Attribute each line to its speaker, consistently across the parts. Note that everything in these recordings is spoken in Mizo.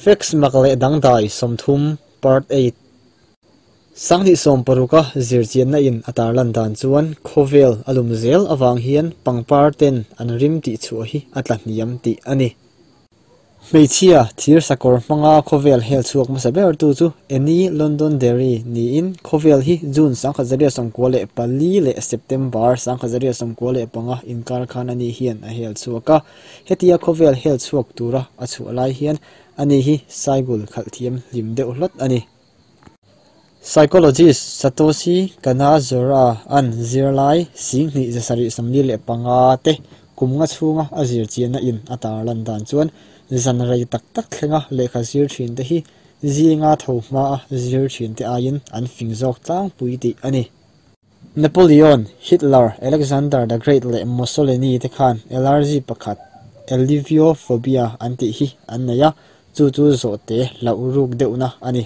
Speaker 1: Facts mak leh dangdai 30 Part 8. 2016 a zirchianna in a tarlan dan chuan khawvel a lum zel awang hian pangpar ten an rim tih chhuah hi a tla hniam tih a ni. Hmeichhia thir sakawr hmanga khawvel hel chhuak hmasa ber tu chu Annie Londonderry niin khawvel hi June 1994 leh September 1995 inkar khan ani hian a hel chhuak a. Hetia khawvel hel chhuak tura a chhuah lai hian ani hi saigul khalh thiam hlim deuh hlawt a ni. Psychologist Satoshi Kanazawa an zirlai 2745 te kumnga chhunga a zirchianna in a tarlan dan chuan zan rei tak tak thlenga lehkha zir thin te hi zinga tho hma a zir thin te aiin an fing zawk tlangpui tih a ni. Napoleon, Hitler, Alexander the Great leh Mussolini te khan allergy pakhat Aleviophobia an tih hi an nei a, chu chu zawh te hlauh ruk deuhna a ni.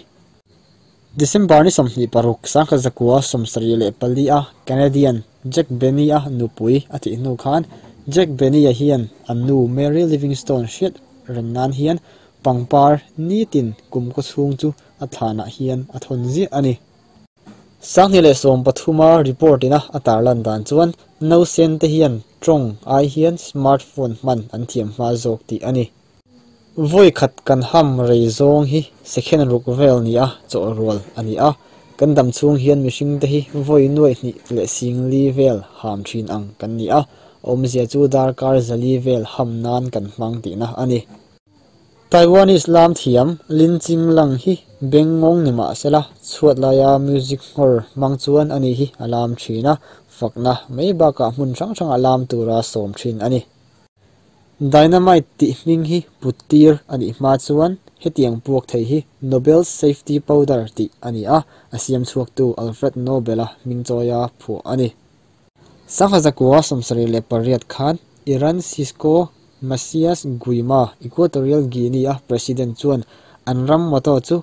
Speaker 1: December ni 26 1974 a Canadian Jack Benny a nupui a tih hnu khan Jack Benny a hian an nu Mary Livingstone hriat reng nan hian pangpar nitin kum ko chhung chu a thlanah hian a thawn ziah a ni. 2013 a report ina a tarlan dan chuan no sen te hian tawng ai hian smartphone hman an thiam hma zawk tih a ni. Voi khat kan ham rei zawng hi second ruk vel ni a chaw rual a ni a, kan dam chhung hian mihring te hi voi nuai hnih leh sing li vel ham thin ang kan ni a, awmzia chu darkar zali vel ham nan kan hmang tihna a ni. Taiwanese lam thiam Lin Ching Lang hi bengngawng ni mahsela chhuat laia music nghawr hmang chuan ani hi a lam thin a, fakna mai bakah hmun hrang hranga lam tura sawm thin a ni. Dynamite tih hming hi puttir a nih hma chuan hetiang puak thei hi Nobel Safety Powder tih a ni a, a siam chhuak tu Alfred Nobel a hming chawia phuah a ni. 1978 khan Iran Cisco Macias Nguema Equatorial Guinea a president chuan an ram motto chu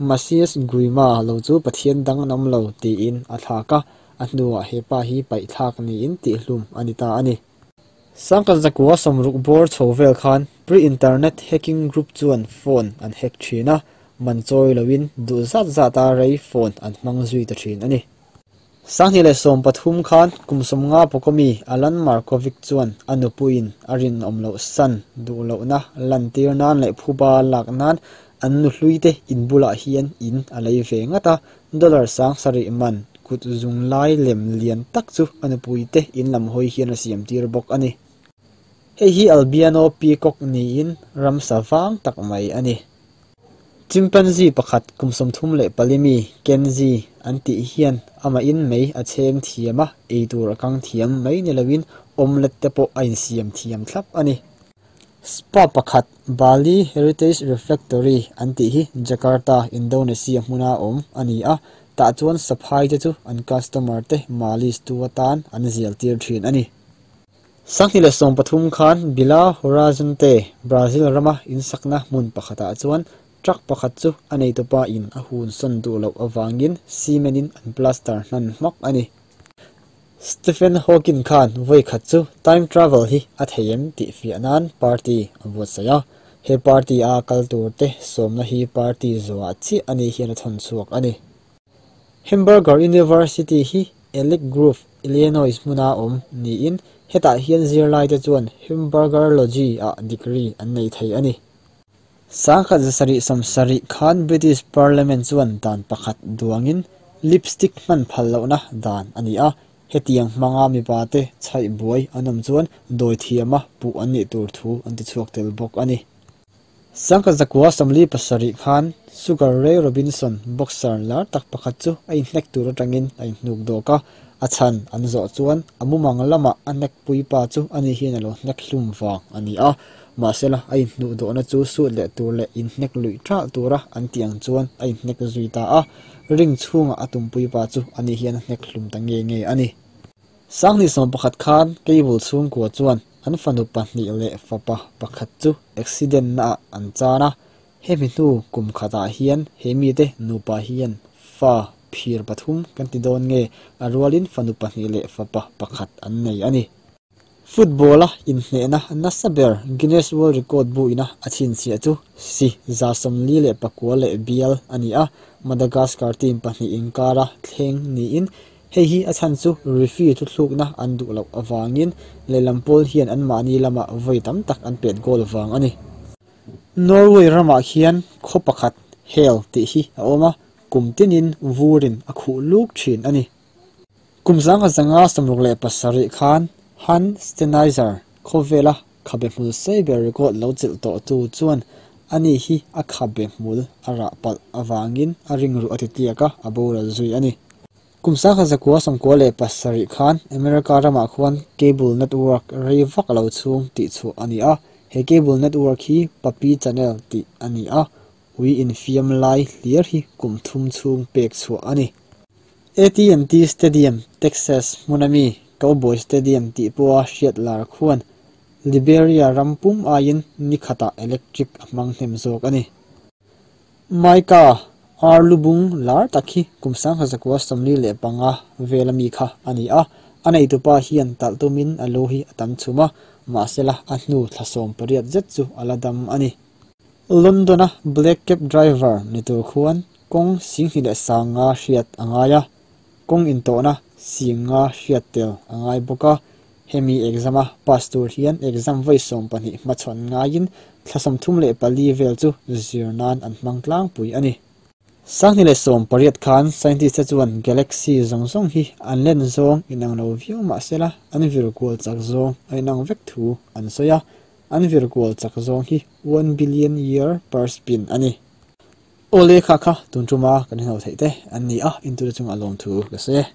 Speaker 1: Macias Nguema lo chu Pathian dang an awm lo tiin a thlak a, a hnuah hepa hi paih thlak niin tih hlum a ni ta a ni. 1960 bawr chho vel khan pre-internet hacking group chuan phone an hack thin a, man chawi loin duh zat zat a rei phone an hmang zui ta thin a ni. 2013 khan kum sawmnga pawkawmi Alan Markovic chuan a nupuiin a rin awm loh san duh lohna lan tir nan leh phuba lak nan an nu hlui te in bulah hian in a lei ve ngat a, dollar 7000 man kut zung lai lem lian tak chu a nupui te in lam hawi hian a siam tir bawk a ni. Hei hi Albiano Peacock niin ramsa vang tak mai a ni. Chimpanzee pakhat kum 34 mi Kenzie an tih hian ama in mei a chem thiam a, ei tur a kang thiam mai ni loin omelette te pawh a insiam thiam thlap a ni. Spa pakhat Bali Heritage Refectory an tih hi Jakarta, Indonesia hmuna awm a ni a, tah chuan saphai te chu an customer te malis tu atan an zial tir thin a ni. 2013 khan Belo Horizonte, Brazil rama insakna hmun pakhatah chuan truck pakhat chu a nei tupa in a hun sawn duh loh awangin cement in an plaster hnan hmak a ni. Stephen Hawking khan voi khat chu time travel hi a theiem tih fiah nan party a buatsaih a, he party a kal tur te sawmna hi party zuah chiah ani hian a thawn chhuak a ni. Hamburger University hi Elk Grove, Illinois hmuna awm niin hetah hian zirlai te chuan Hamburgerlogy ah degree an nei thei a ni. 1970 khan British Parliament chuan dan pakhat duangin lipstick hman phal lohna dan a ni a, hetiang hmanga mipa te chhaih buai an awm chuan dawi thiama puh an nih tur thu an ti chhuak tel bawk a ni. 1977 khan Sugar Ray Robinson boxer lar tak pakhat chu a inhnek tur atangin a inhnuk dawk a, a chhan an zawh chuan a mumang lamah a hnek puipa chu ani hian a lo hnek hlum vang a ni a, mahsela a inhnuh dawhna chu sut leh tur leh inhnek luih thal tura an tih ang chuan a inhnek zui ta a, ring chhungah a tum puipa chu ani hian a hnek hlum ta nge nge a ni. 2011 khan cable chhungkua chuan an fanu pahnih leh fapa pakhat chu accident na ah an chan a, hemi hnu kum khatah hian he mite nupa hian fa phir pathum kan ti dawn nge a rualin fanu pahnih leh fapa pakhat an nei a ni. Football-a inhnehna nasa ber Guinness World Record bu ina a chhinchhiah chu si 49 leh bial a ni a, Madagascar team pahnih inkara thleng niin hei hi a chhan chu referee thuthlukna an duh loh avangin lehlam pawl hian anmahni lamah vawi tam tak an pet goal vang a ni. Norway ramah hian khaw pakhat Hell tih hi a awm a, kum tinin vurin a khuh luk thin a ni. Kum 1967 khan Hans Steinheiser khawvela khabe hmul sei ber record lo chilh tawh tu chuan ani hi a khabe hmul a rah palh avangin a ringruh a ti tliak a, a boral zui a ni. Kum 1997 khan America ramah khuan cable network rei vak lo chhung tih chhuah a ni a, he cable network hi Puppy Channel tih a ni a, ui infiam lai hlir hi kum thum chhung pek chhuah a ni. AT&T Stadium, Texas hmun ami Cowboy Stadium tih pawha hriat lar khuan Liberia ram pum aiin ni khatah electric a hmang hnem zawk a ni. Maika ar lubung lar tak hi kum 1945 vel ami kha a ni a, a neitupa hian talh tumin a lu hi a tam chhum a, mahsela a hnu thla 18 zet chu a la dam a ni. London-a black cab driver ni tur khuan kawng 25,000 hriat a ngai a, kawng intawhna 5,000 hriat tel a ngai bawk a, hemi exam a pass tur hian exam vawi 12 hmachhawn ngaiin thla 34 vel chu zir nan an hmang tlangpui a ni. 2018 khan scientist te chuan galaxy zawng zawng hi an len zawng inang lo viau mahsela an vir kual chak zawng a inang vek thu an sawi a, an vir kual chak zawng hi 1 billion year per spin a ni. Awle kha kha tun tuma kan hno theih te an ni a, intu te chunga lawm thu ka sawi e.